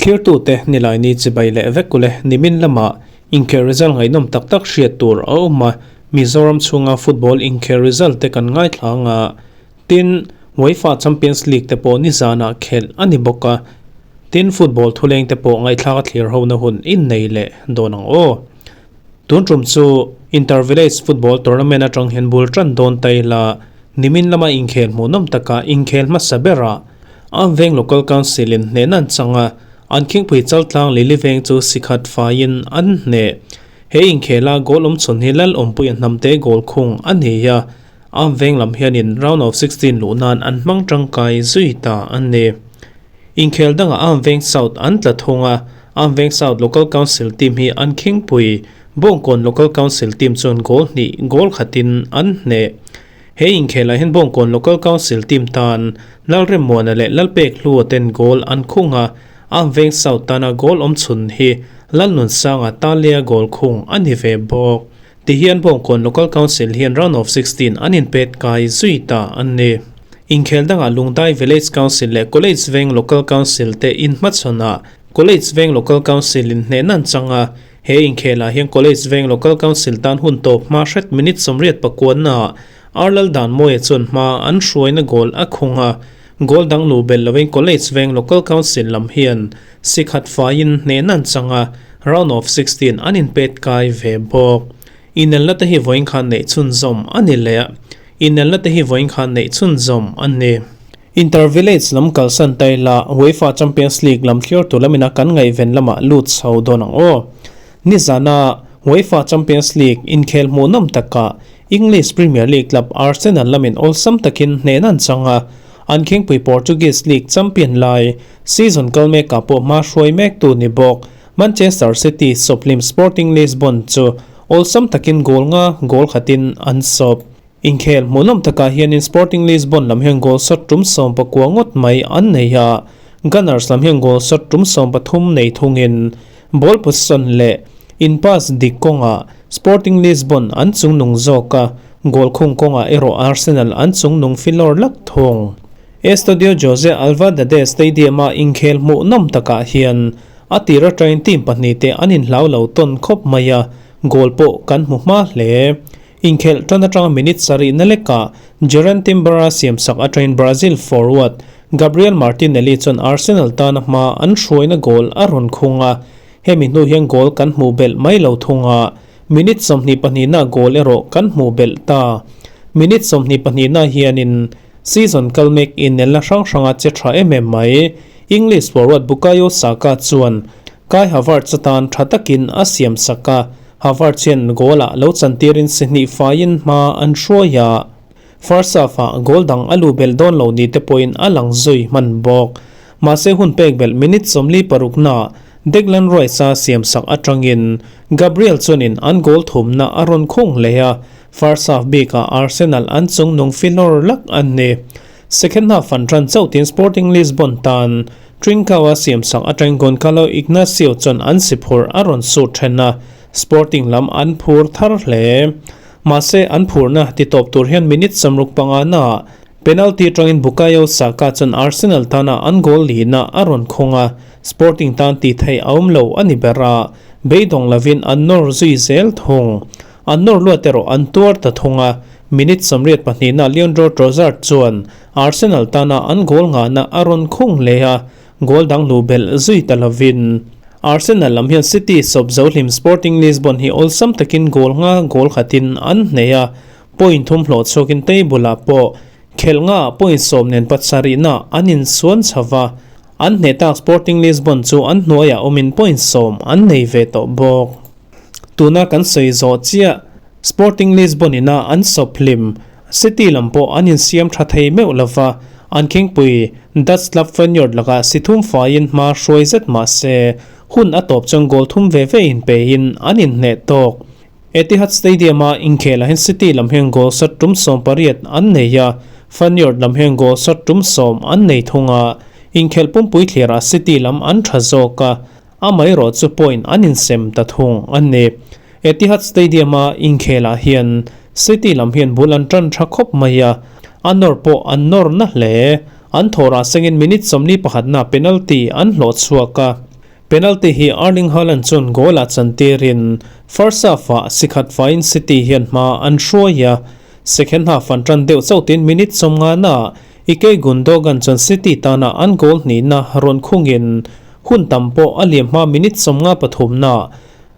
Thlirtute Nilaini chibai leh vek ule nimin lamah inkhel result ngaihnawm tak tak hriat tur a awm a, Mizoram chhunga football inkhel result te kan ngaithla ang a, tin, UEFA Champions League te pawh nizanah khelh a ni bawk a, tin football thuleng te pawh ngaihthlak a thlir hona hun innei leh dawn ang aw. Tun tum chu Inter Village Football Tournament atang hian bul tan dawn ta ila, nimin lama inkhel hmuhnawm taka inkhel hmasa berah Arm Veng Local Council in hnehna an chang a, an khingpui chaltlang Lily Veng chu sikhat faiin an hneh. He inkhela goal awm chhun hi Lal Awmpuia hnamte goal khung a ni a, Arm Veng lam hianin round of 16 luh nan an hmang tangkai zui ta a ni. Inkhel dangah Arm Veng South an tla thung a, Arm Veng South Local Council team hi an khingpui. Bawngkawn Local Council team chuan goal hnih goal khatin an hneh. He inkhelah hian Bawngkawn Local Council team tan Lalremmuana leh Lalpek Hlua ten goal an khung a, Arm Veng South tana goal awm chhun hi Lalnunsanga Talia goal khung a ni ve bawk. Tihian Bawngkawn Local Council hian Round of 16 an inpet kai zui ta a ni. Inkhel dangah Lungdai Village Council leh College Veng Local Council te inhmachhawnah College Veng Local Council in hnehna an chang a, he inkhelah hian College Veng Local Council tan hun tawp hma hret minute 88 ah Arlal Danmawia chuan hma an hruaina goal a khung a, goal dang luh belh lovin College Veng Local Council lam hian sikhat faiin hnehna an chang a, round of 16 an inpet kai ve bawk. Inelna te hi vawiin khan neih chhunzawm a ni leh a, inelna te hi vawiin khan neih chhunzawm a ni. Inter Village lam kalsan ta ila UEFA Champions League lam thlir tur lamina kan ngaihven lamah lut chho dawn ang aw. Nizana UEFA Champions League inkhel hmuhnawm takah English Premier League club Arsenal lamin awlsam takin hnehna an chang a, an khingpui Portuguese League champion lai season kal mekah pawh hma hruai mektu ni bawk Manchester City sawphlim Sporting Lisbon chu awlsam takin goal nga goal khatin an sawp. Inkhel hmuhnawm takah hianin Sporting Lisbon lam hian goal shot tum 19 ngawt mai an nei a, Gunners lam hian goal shot tum 13 nei thungin ball possession leh in pass dik kawngah Sporting Lisbon an chungnung zawk a, goal khung kawngah erawh Arsenal an chungnung filawr lak thung. Estadio Jose Alvalade Stadium-a inkhel hmuhnawm takah hian a tir atangin team pahnihte an inhlau lo tawn khawp mai a, goal pawh kan hmu hma hle. Inkhelh tan atanga minute sarihna lekah Jurrien Timber-a siamsak atangin Brazil forward Gabriel Martinelli chuan Arsenal tana hma an hruaina goal a rawn khung a, hemi hnu hian goal kan hmuh belh mai lo thung a, minute 22na goal erawh kan hmuh belh ta. Minute 22na hianin season kal mek inelna hrang hranga che tha em em mai. English forward Bukayo Saka chuan Kai Havertz atan tha takin a siamsak a, Havertz hian goal-ah lo chantirin si hnih faiin hma an hruai a, first half-ah goal dang a luh belh dawn lo ni te pawhin a lang zui hman bawk. Mahse hun pek belh minute 46 naah Declan Rice-a siamsak atangin Gabriel chuanin an goal thumna a rawn khung hle a, first half bikah Arsenal an chungnung filawr lak a ni. Second half an tan chauh tiin Sporting Lisbon tan Trincao-a siamsak atangin Goncalo Ignacio chuan an si phur a rawn sut then a, Sporting lam an phur thar hle. Mahse, an phurna ti tawp tur hian minute 65 naah penalty atangin Bukayo Saka chuan Arsenal tana an goal lihna a rawn khung a, Sporting tan tih theih a awm lo a ni ber a, beidawng lovin an nawr zui zel thung. An nawr luat erawh an tuar ta thung a, minute 82 naah Leandro Trossard chuan Arsenal tana an goal ngahna a rawn khung hle a, goal dang luh belh zui ta lovin Arsenal lam hian City sawp zo hlim Sporting Lisbon hi awlsam takin goal nga goal khatin an hneh a, point thum hlawh chhuakin table ah pawh khelh nga point 10 nen pasarihna an insuan chho va, an hneh tak Sporting Lisbon chu an hnuaiah awmin point 10 an nei ve tawh bawk. Tuna kan sawi zawh chiah Sporting Lisbon ina an sawp hlim City lam pawh an insiam tha thei meuh lova, an khingpui Dutch club Feyenoord lakah si thum faiin hma hruai zet mah se, hun a tawp chuan goal thum ve ve inpein an inhneh tawk. Etihad Stadium-a inkhelah hian City lam hian goal shot tum 18 an nei a, Feyenoord lam hian goal shot tum 10 an nei thung a, inkhelh pumpui thlirah City lam an tha zawk a, amaherawh chu point an insem ta thung a ni. Etihad Stadium-a inkhelah hian City lam hian bul an tan tha khawp mai a, a nawr pawh an nawr na hle. An thawrah sengin minute 41 na penalty an hlawh chhuak a. Penalty hi Erling Haaland chuan goal-ah chantirin first half-ah si khat faiin City hian hma an hruai a, second half an tan deuh chauh tiin minute sawmngana Ike Gundogan chuan City tana an goal hnihna rawn khungin hun tam pawh a liam hma minute 53na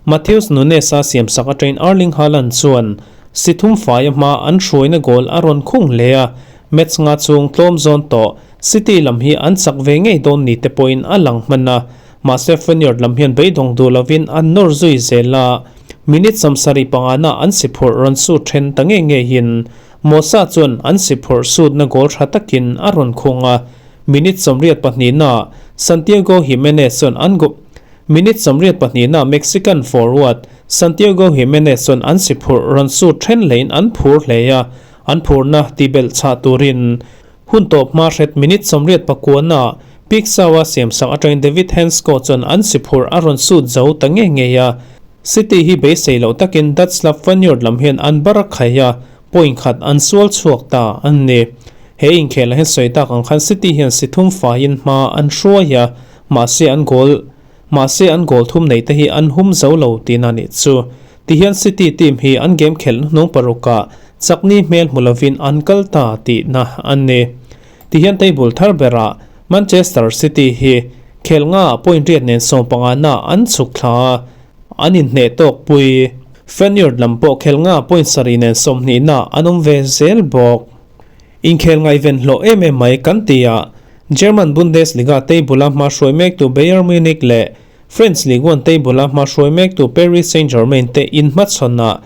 Matheus Nunes-a siamsak atangin Erling Haaland chuan si thum faia hma an hruaina goal a rawn khung hle a, match nga chung tlawm zawn tawh City lam hi an chak ve ngei dawn ni te pawhin a lang hman a, mahse Feyenoord lam hian beidawng duh lovin an nawr zui zel a, minute 75 na an si phurh rawn sut then ta ngei ngeiin Mosa chuan an si phurh sutna goal tha takin a rawn khung a, minute 82 na Santiago Gimenez chuan an Minute 82 na Mexican forward Santiago Gimenez chuan an si phurh rawn sut then leiin an phur hle a, an phurna tibelh chhah turin hun tawp hma hret minute 89 na Pixau-a siamsak atangin David Hancko chuan an si phurh a rawn sut zo ta ngei ngei a. City hi beisei loh takin Dutch club Feyenoord lam hian an bar a khai a, point khat an sual chhuak ta an ni. He inkhelah hian sawi tak ang khan City hian si thum faiin hma an hruai a, Mahse an goal Mahse an goal thum nei te hi an hum zo lo tihna nih chu. Tihian City team hi an game khelh hnuhnung parukah chakni hmel hmu lovin an kal ta tihna an ni. Tihian table thar berah Manchester City hi khel nga point riat nen 15 na an chhuk thla a, an inhneh tawk pui. Feyenoord lam pawh khel nga point sarih nen 20 na an awm ve zel bawk. Inkhel ngaihven hlawh em em mai kan ti a, German Bundesliga table-a hma hruai mektu Bayern Munich leh French Ligue 1 table-a hma hruai mektu Paris Saint-Germain te inhmachhawn a,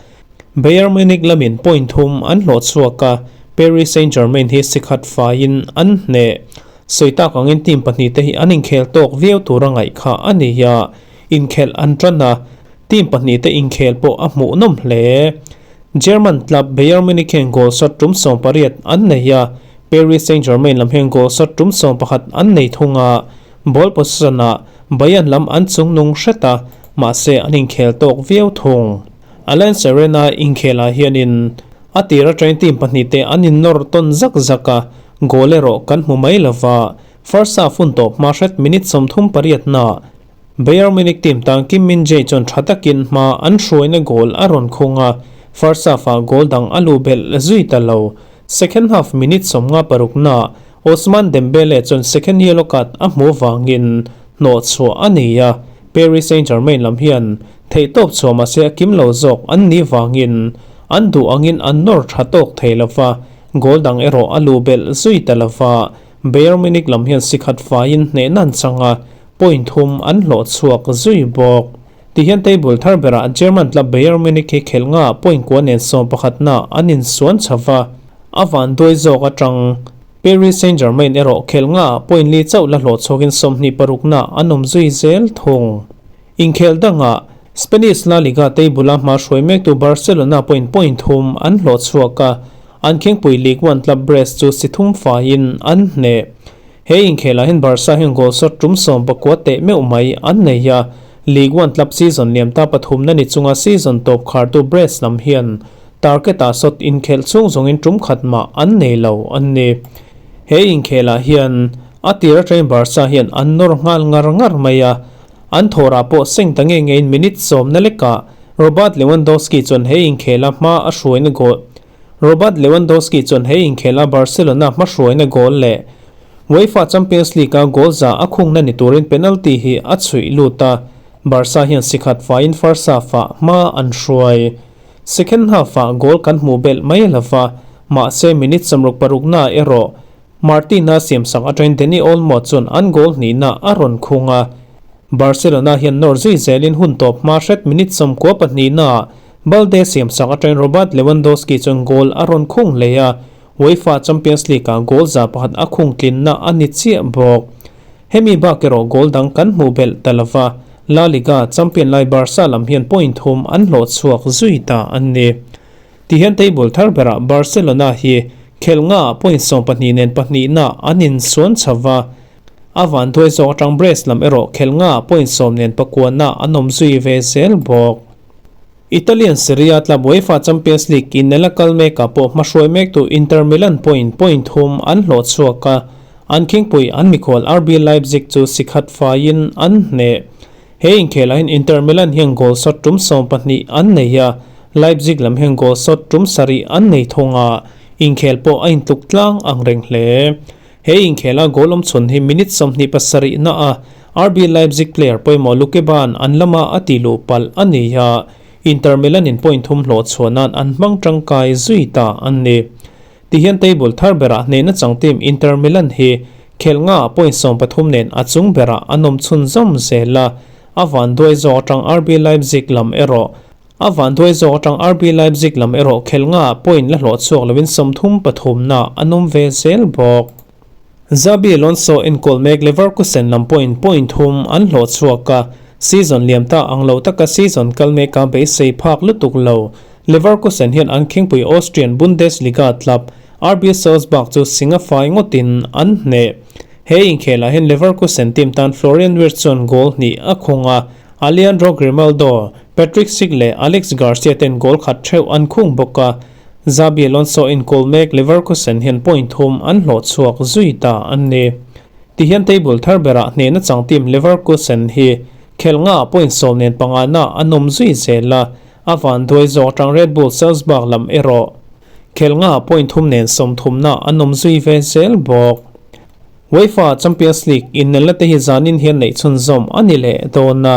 Bayern Munich lamin point thum an hlawh chhuak a, Paris Saint-Germain hi si khat faiin an hneh. Sawi tak angin team pahnih te hi an inkhel tawk viau tur a ngaih kha a ni a, inkhelh an tan a, team pahnih te inkhel pawh a hmuhnawm hle. German club Bayern Munich hian goal shot tum 18 an nei a, Paris Saint-Germain lam hian goal shot tum 11 an nei thung a, ball possession ah Bayern lam an chungnung hret a, mahse an inkhel tawk viau thung. Allianz Arena inkhelah hianin a tir atangin team pahnih te an innawr tawn zak zak a, goal erawh kan hmu mai lova, first half hun tawp hma hret minute 38 na Bayern Munich team tan Kim Min-jae chuan tha takin hma an hruaina goal a rawn khung a, first half-ah goal dang a luh belh zui ta lo. Second half minute 56 na Ousmane Dembele chuan second yellow card a hmuh vangin hnawh chhuah a ni a, Paris Saint-Germain lam hian theihtawp chhuah mahse a kim lo zawk an nih vangin an duh angin an nawr tha tawk thei lo va, goal dang erawh a luh belh zui ta lo va, Bayern Munich lam hian si khat faiin hnehna an chang a, point thum an hlawh chhuak zui bawk. Tihian table thar berah German club Bayern Munich hi khelh nga point kua nen 11 na an insuan chho va, a van duai zawk atang Paris Saint-Germain erawh khelh nga point li chauh la hlawh chhuakin 26 na an awm zui zel thung. Inkhel dangah Spanish La Liga table a hma hruai mektu Barcelona point point thum an hlawh chhuak a, an khingpui Ligue 1 club Brest chu si thum faiin an hneh. He inkhelah hian Barca hian goal shot tum 19 teh meuh mai an nei a, Ligue 1 club season liam ta pathum na ni chunga season tawp khartu Brest lam hian target-ah shot inkhelh chhung zawngin tum khat mah an nei lo an ni. He inkhelah hian a tir atangin Barca hian an nawr nghal ngar ngar mai a, an thawrah pawh seng ta nge ngeiin minute 10 na lekah Robert Lewandowski chuan he inkhela hma a hruaina goal Robert Lewandowski chuan he inkhela Barcelona hma hruaina goal leh UEFA Champions League a goal za a khungna ni turin penalty hi a chhuih lut a, Barca hian si khat faiin first half-ah hma an hruai. Second half-ah goal kan hmuh belh mai lova, mahse minute 66 na erawh Martin-a siamsak atangin Dani Olmo chuan an goal hnihna a rawn khung a. Barcelona hian nawr zui zelin hun tawp hma hret minute 92 na Balde siamsak atangin Robert Lewandowski chuan goal a rawn khung hle a, UEFA Champions League-ah goal za pakhat a khung tlinna a ni chiah bawk. Hemi bak erawh goal dang kan hmuh belh ta lova, La Liga champion lai Barca lam hian point thum an hlawh chhuak zui ta an ni. Tihian table thar berah Barcelona hi khel nga point 12 nen pahnihna an insuan chho va, a van duai zawk atang Brest lam erawh khel nga point 10 nen pakuana an awm zui ve zel bawk. Italian Serie A club UEFA Champions League inela kal mekah pawh hma hruai mektu Inter Milan point point thum an hlawh chhuak a, an khingpui an mikhual RB Leipzig chu si khat faiin an hneh. He inkhelah hian Inter Milan hian goal shot tum 12 an nei a, Leipzig lam hian goal shot tum 7 an nei thung a, inkhel pawh a intluk tlang ang reng hle. He inkhela goal awm chhun hi minute 27 na a RB Leipzig player pawimawh Lukeban an lama a ti luh palh a ni a, Inter Milan in point thum hlawh chhuahnan an hmang tangkai zui ta an ni. Tihian table thar berah hnehna chang team Inter Milan hi khel nga point 13 nen a chung berah an awm chhun zawm zel a, a van duai zawk atang RB Leipzig lam erawh a van duai zawk atang RB Leipzig lam erawh khel nga point la hlawh chhuak lovin 33 na an awm ve zel bawk. Xabi Alonso enkawl mek Leverkusen lam pawhin point thum an hlawh chhuak a, season liam ta ang lo taka season kal meka beisei phak lutuk lo. Leverkusen hian an khingpui Austrian Bundesliga club RB Salzburg chu singa fai ngawtin an hneh. He inkhelah hian Leverkusen team tan Florian Wirtz chuan goal hnih a khung a, Alejandro Grimaldo, Patrick Schick leh Alex Garcia ten goal khat theuh an khung bawk a, Xabi Alonso enkawl mek Leverkusen hian point thum an hlawh chhuak zui ta an ni. Tihian table thar berah hnehna chang team Leverkusen hi khel nga point 10 nen panga na an awm zui zel a, a van duai zawk atang Red Bull Salzburg lam erawh khel nga point thum nen 30 na an awm zui ve zel bawk. UEFA Champions League innelna te hi zanin hian neih chhun zawm a ni leh dawn a,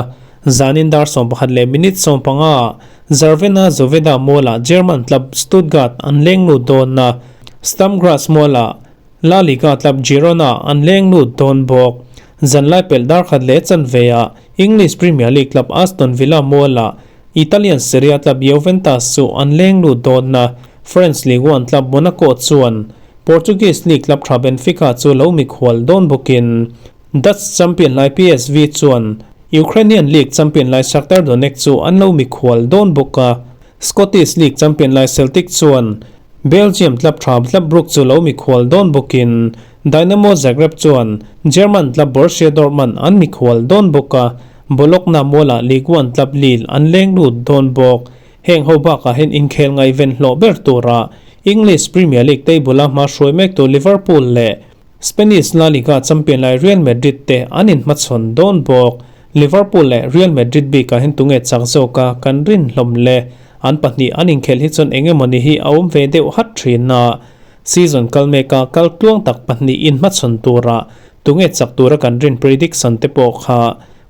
zanin dar 11 leh minute 15 Crvena Zvezda mualah German club Stuttgart an leng lut dawn a, Sturm Graz mualah La Liga club Girona an leng lut dawn bawk. Zanlai pelh dar khat leh chanveah English Premier League club Aston Villa mualah Italian Serie A club Juventus chu an leng lut dawn a, French Ligue 1 club Monaco chuan Portuguese League club tha Benfica chu lo mikhual dawn bawkin Dutch champion lai PSV chuan Ukrainian League champion lai Shakhtar Donetsk chu an lo mikhual dawn bawk a, Scottish League champion lai Celtic chuan Belgium club tha Club Brugge chu lo mikhual dawn bawkin Dynamo Zagreb chuan German club Borussia Dortmund an mikhual dawn bawk a, Bologna mualah Ligue 1 club Lille an leng lut dawn bawk. Heng ho bakah hian inkhel ngaihven hlawh ber tura English Premier League table a hma hruai mek tu Liverpool leh Spanish La Liga champion lai Real Madrid te an inhmachhawn dawn bawk. Liverpool leh Real Madrid bikah hian tunge chak zawk a kan rin hlawm le. An pahnih an inkhel hi chuan eng emaw ni hi a awm ve deuh hat thin a. Season kal meka kal tluang tak pahnih inhmachhawn tura tunge chak tura kan rin prediction te pawh kha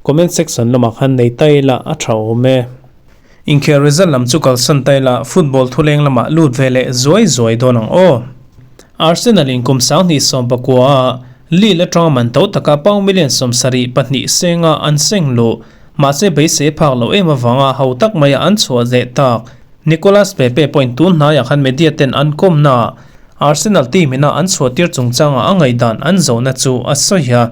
comment section lamah khan nei ta ila a tha awm e. Inkhel result lam chu kalsan ta ila football thuleng lamah lut ve leh zuai zuai dawn ang aw. Arsenal in kum 2019 a Lille atanga man to taka pound million 72 senga an seng luh. Mahse beisei phak lo em awanga ho tak mai a an chhuah leh tak. Nicolas Pepe point tun hnaiah khan media ten an kawmna Arsenal team ina an chhuah tir chungchanga a ngaihdan an zawhna chu a sawi a.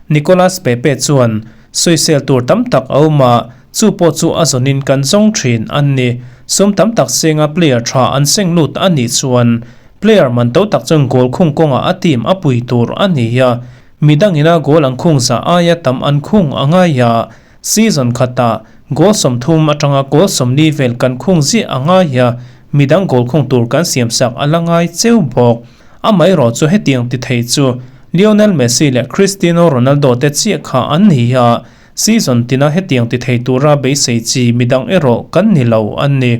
Nicolas Pepe chuan sawisel tur tam tak a awm a, chu pawh chu a zawnin kan zawng thin an ni. Sum tam tak senga player tha an seng lut a nih chuan player man to tak chuan goal khung kawnga a team a pui tur a ni a. Midangina goal an khung za aia tam an khung a ngai a, season khata goal 30 atanga goal 40 vel kan khung ziah a ngai a, midang goal khung tur kan siam sak a la ngai cheu bawk. A mai rawh chu hetiang ti thei chu Lionel Messi leh Cristiano Ronaldo te chiah kha an ni a, season tina hetiang ti thei tura beisei chi midang erawh kan ni lo an ni.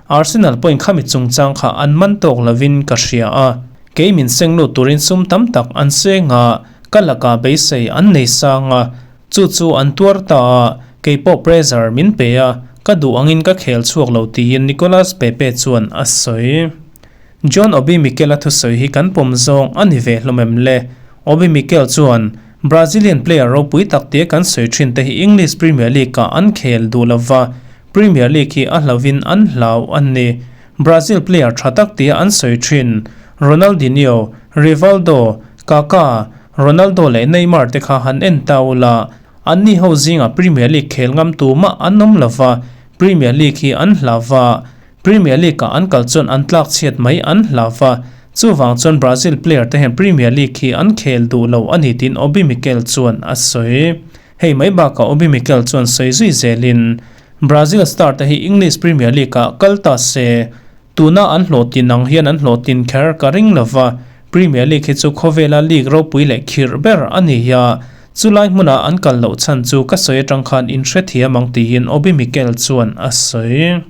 Arsenal point khami chungchang kha an man tawk lovin ka hria a, kei min seng lut turin sum tam tak an senga ka laka beisei an nei sanga chu chu an tuar ta a, kei pawh pressure min pe a, ka duh angin ka khel chhuak lo tiin Nicolas Pepe chuan a sawi. John Obi Mikel a thusawi hi kan pawm zawng a ni ve hlawm em le. Obi Mikel chuan Brazilian player ropui tak te kan sawi thin te hi English Premier League ah an khel duh lova, Premier League hi a hlauhin an hlau an ni. Brazil player tha tak te an sawi thin Ronaldinho, Rivaldo, Kaka, Ronaldo leh Neymar te kha han en ta ula, an ni ho zinga Premier League khel ngam tu mah an awm lova, Premier League hi an hlauva, Premier League ah an kal chuan an tlak chhiat mai an hlauva, chuwang chuan Brazil player te hian Premier League hi an khel duh lo a ni tiin Obi Mikel chuan a sawi. Hei mai bakah Obi Mikel chuan sawi zui zelin Brazil star te hi English Premier League ah kal ta se, tuna an hlawh tin ang hian an hlawh tin kher ka ring lova, Premier League hi chu khawvela league ropui leh khirh ber a ni a, Chulai hmuna an kal loh chhan chu ka sawi atang khan in hrethiam ang tiin Obi Mikel chuan a sawi.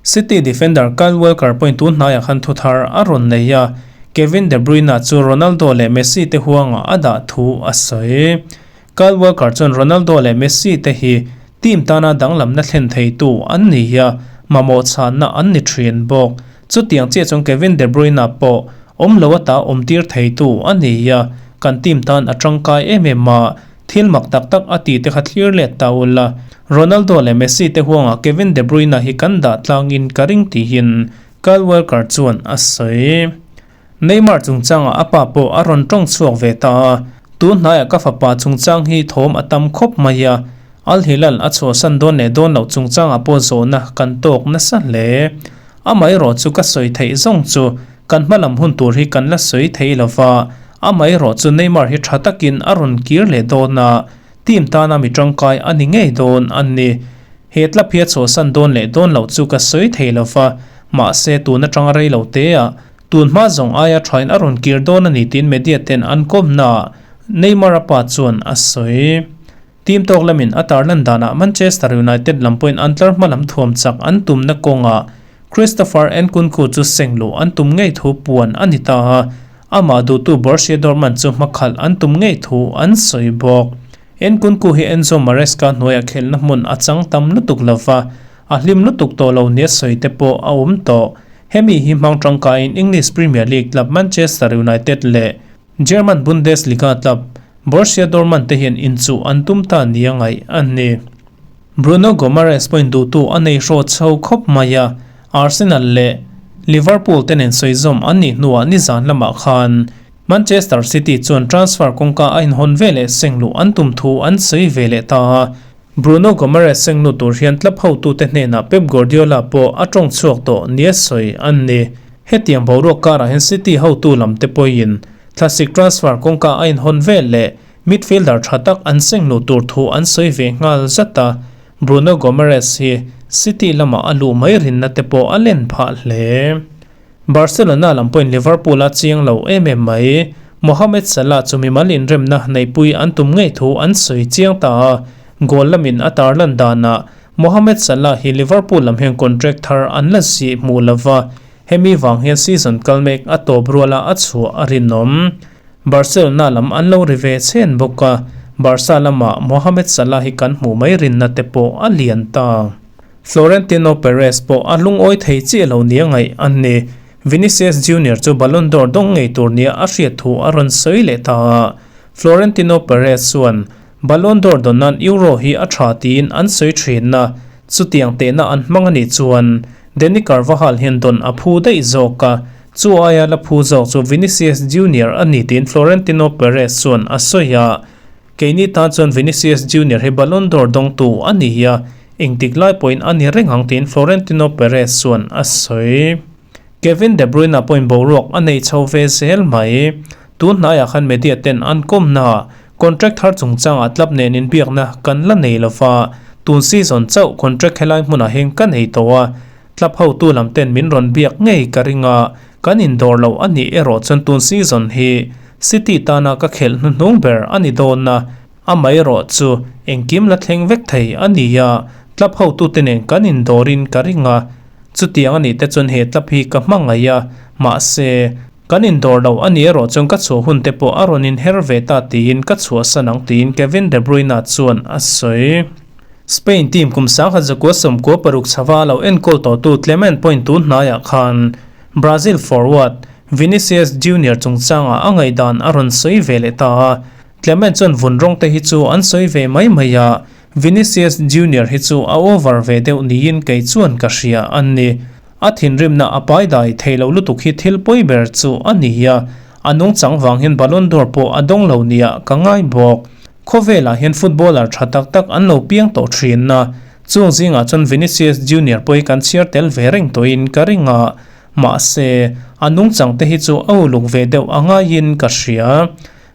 City defender Kyle Walker pawhin tun hnaiah khan thu thar a rawn nei a, Kevin De Bruyne chu Ronaldo leh Messi te huangah a dah thu a sawi. Kyle Walker chuan Ronaldo leh Messi te hi team tana danglamna thlen theitu an ni a, mamawh chhanna an ni thin bawk. Chutiang chiah chuan Kevin De Bruyne pawh awm lo ata awm tir theitu a ni a, kan team tan a tangkai em em a, thil mak tak tak a tih te kha thlir let ta ula. Ronaldo leh Messi te huangah Kevin De Bruyne hi kan dah tlangin ka ring tihin Kyle Walker chuan a sawi. Neymar chungchangah a pa pawh a rawn tawng chhuak ve ta a, tun hnaiah ka fapa chungchang hi thawm a tam khawp mai a, Al Hilal a chhuahsan dawn leh dawn loh chungchangah pawh zawhna kan tawk nasa hle. Amaherawh chu ka sawi theih zawng chu kan hmalam hun tur hi kan la sawi thei lo va, amaherawh chu Neymar hi tha takin a rawn kir leh dawn a, team tana mi tangkai a ni ngei dawn a ni. He tlap hi a chhuahsan dawn leh dawn loh chu ka sawi thei lo va, mahse tun atanga rei lo te ah tun hma zawng aia thain a rawn kir dawn a ni tiin media ten an kawmnaah Neymar a pa chuan a sawi. Team tawk lamin a tarlan danah Manchester United lam pawhin an tlar hma lam thuam chak an tumna kawngah Christopher Nkunku chu seng luh an tum ngei thu puan a ni ta a, amah duhtu Borussia Dortmund chu hmakhalh an tum ngei thu an sawi bawk. Nkunku hi Enzo Maresca hnuaiah khelhna hmun a chang tam lutuk lo va, a hlim lutuk tawh lo nia sawi te pawh a awm tawh. Hemi hi hmang tangkaiin English Premier League club Manchester United leh German Bundesliga club Borussia Dortmund te hian inchuh an tum ta nia ngaih a ni. Bruno Guimaraes pawhin duhtu a nei hrawt chho khawp mai a, Arsenal leh Liverpool te nen sawizawm an nih hnuah nizan lamah khan Manchester City chuan transfer kawngka a inhawn veleh sengluh an tum thu an sawi ve leh ta a. Bruno Guimaraes sengnu tur hian club hotute hnenah Pep Guardiola pawh a tawng chhuak tawh nia sawi an ni. Hetiang boruak karah hian City hotu lam te pawhin thlasik transfer kawngka a inhawn vel leh midfielder tha tak an sengluh tur thu an sawi ve nghal zat a, Bruno Guimaraes hi City lamah a luh mai rinna te pawh a len phah hle. Barcelona lam pawhin Liverpool a chiang lo em em mai. Mohamed Salah chu mimal inremna neihpui an tum ngei thu an sawi chiang ta a, goal lamin a tarlan danah Mohamed Salah hi Liverpool lam hian contract thar an la zih hmuh lo va, hemi vang hian season kal mek a tawp ruala a chhuah a rinawm. Barcelona lam an lo ri ve chhen bawk a, Barca lamah Mohamed Salah hi kan hmuh mai rinna te pawh a lian ta. Florentino Perez pawh a lungawi thei chiah lo nia ngaih a ni. Vinicius Junior chu Ballon d'Or dawng ngei tur nia a hriat thu a rawn sawi leh ta a. Florentino Perez chuan, Ballon d'Or dawn nan Euro hi a tha tiin an sawi thin a, chutiang tehna an hmang a nih chuan Dani Carvajal hian dawn a phu daih zawk a, chu aia la phu zawk chu Vinicius Junior a ni tiin Florentino Perez chuan a sawi a. Keini tan chuan Vinicius Junior hi Ballon d'Or dawngtu a ni a, engtik lai pawhin a ni reng ang tiin Florentino Perez chuan a sawi. Kevin De Bruyne pawhin boruak a nei chho ve zel mai. Tun hnaiah khan media ten an kawmna contract thar chungchangah club nen inbiakna kan la nei lova, tun season chauh contract helai hmunah hian ka nei tawh a, club hotu lam ten min rawn biak ngei ka ring a, kan indawr lo a nih erawh chuan tun season hi City tana ka khelh hnuhnung ber a ni dawn a, amaherawh chu engkim la thleng vek thei a ni a, club hotute nen kan indawrin ka ring a, chutiang a nih te chuan he club hi ka hmangaih a, mahse, kan indawr lo a nih erawh chuan ka chhuah hun te pawh a rawn inher ve ta tiin ka chhuahsan ang tiin Kevin De Bruyne chuan a sawi. Spain team kum 1996 chhava lo enkawl tawhtu Clement pawhin tun hnaiah khan Brazil forward Vinicius Junior chungchangah a ngaihdan a rawn sawi ve leh ta a, Clement chuan vun rawng te hi chu an sawi ve mai mai a, Vinicius Junior hi chu a over ve deuh niin kei chuan ka hria a ni. A thinrimna a pai dai thei lo lutuk hi thil pawi ber chu a ni a, a nungchang vang hian Ballon d'Or pawh a dawng lo nia ka ngai bawk. Khawvelah hian footballer tha tak tak an lo piang tawh thin a, Chung zingah chuan Vinicius Junior pawh hi kan chhiar tel ve reng tawhin ka ring a, mahse, a nungchang te hi chu a uluk ve deuh a ngaiin ka hria.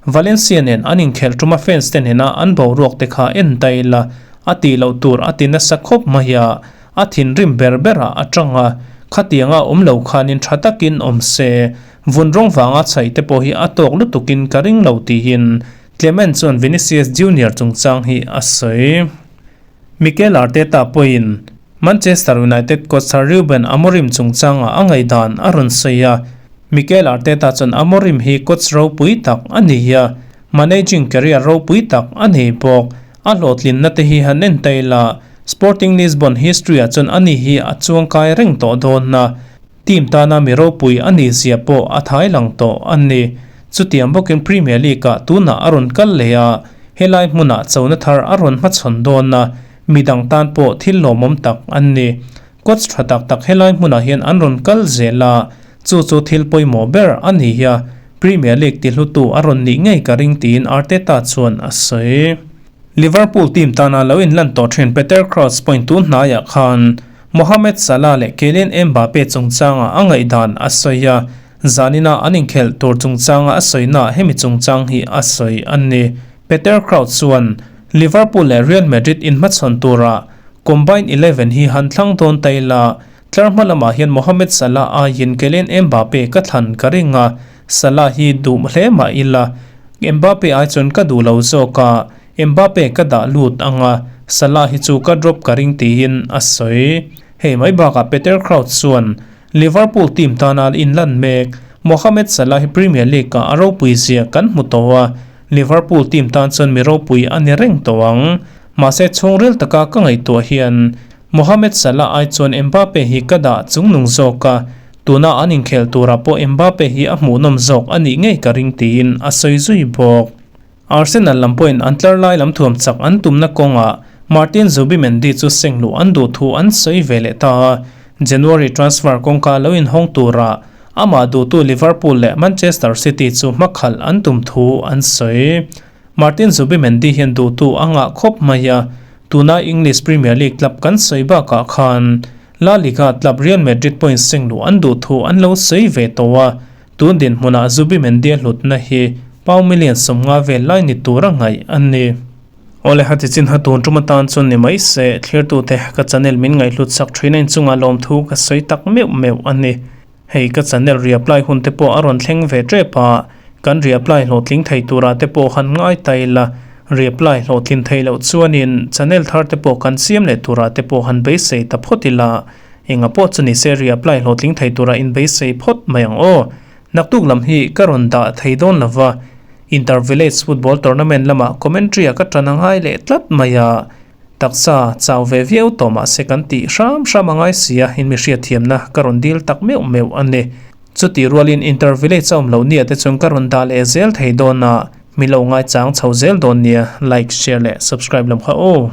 Valencia nen an inkhelh tuma fans te nena an boruak te kha en ta ila, a tih loh tur a ti nasa khawp mai a, a thinrim ber berah a tang a, khatianga awm lo khanin tha takin awm se, vun rawng vanga chhaih te pawh hi a tawk lutukin ka ring lo tiin. Clement chuan Vinicius Junior chungchang hi a sawi. Mikel Arteta pawhin Manchester United coach Sir Ruben Amorim chungchanga a ngaihdan a rawn sawi a. Mikel Arteta chuan Amorim hi coach ropui tak a ni a, managing career ropui tak a nei bawk. A hlawhtlinna te hi han en ta ila, Sporting Lisbon history-ah chuan ani hi a chuangkai reng tawh dawn a. Team tana mi ropui a nih zia pawh a thai lang tawh a ni. Chutiang bawkin Premier League-ah tunah a rawn kal leh a, helai hmunah chona thar a rawn hmachhawn dawn a, midang tan pawh thil lawmawm tak an ni. Coach tha tak tak helai hmunah hian an rawn kal zel a, chu chu thil pawimawh ber a ni a, Premier League tihlutu a rawn nih ngei ka ring tiin Arteta chuan a sawi. Liverpool team tana lo inlan tawh thin Peter Crouch point tun hnaiah khan Mohamed Salah leh Kylian Mbappe chungchanga a ngaihdan a sawi a, zanina an inkhelh tur chungchanga a sawinaah hemi chungchang hi a sawi a ni. Peter Crouch chuan Liverpool leh Real Madrid inhmachhawn tura Combined Eleven hi han thlang dawn ta ila, tlar hma lamah hian Mohamed Salah aiin Kylian Mbappe ka thlan ka ring a, Salah hi duh hle mah ila, Mbappe ai chuan ka duh lo zawk a, Mbappe ka dah lut ang a, Salah hi chu ka drop ka ring tiin a sawi. Hei mai bakah Peter Crouch chuan Liverpool team tana inlan mek Mohamed Salah hi Premier League-ah a ropui zia kan hmu tawh a, Liverpool team tan chuan mi ropui a ni reng tawh ang. Mahse chhungril taka ka ngaihtuah hian Mohamed Salah ai chuan Mbappe hi ka dah chungnung zawk a, tuna an inkhelh turah pawh Mbappe hi a hmuhnawm zawk a nih ngei ka ring tiin a sawi zui bawk. Arsenal lam pawhin an tlar lai lam thuam chak an tumna kawngah Martin Zubimendi chu seng luh an duh thu an sawi ve leh ta a, January transfer kawngka lo inhawng turah amah duhtu Liverpool leh Manchester City chu hmakhalh an tum thu an sawi. Martin Zubimendi hian duhtu a ngah khawp mai a, tuna English Premier League club kan sawi bakah khan La Liga club Real Madrid pawhin seng luh an duh thu an lo sawi ve tawh a, Tun dinhmunah Zubimendi a hlutna hi pound million 50 vel lai ni tura ngaih a ni. Awle hati chin ha tun tum atan chuan ni mai se, thlirtute ka channel min ngaihhlut sak thin a inchungah lawmthu ka sawi tak meuh meuh a ni. Hei ka channel reapply hun te pawh a rawn thleng ve tep a, kan reapply hlawhtling thei turah te pawh han ngai ta ila, reapply hlawhtlin thei loh chuanin channel thar te pawh kan siam leh turah te pawh han beisei ta phawt ila, Enga pawh chu nise reapply hlawhtling thei tura inbeisei phawt mai ang aw. Naktuk lam hi ka rawn dah thei dawn lo va, Inter Village Football Tournament lamah commentary-a ka tan a ngai leh tlat mai a. Taksa chau ve viau tawh mah se kan tih hram hram a ngai si a, in mi hriatthiamna ka rawn dil tak meuh meuh a ni. Chutih rualin Inter Village a awm loh nia te chuan ka rawn dah leh zel thei dawn a, mi lo ngaichang chho zel dawn nia, like, share leh subscribe lam kha aw.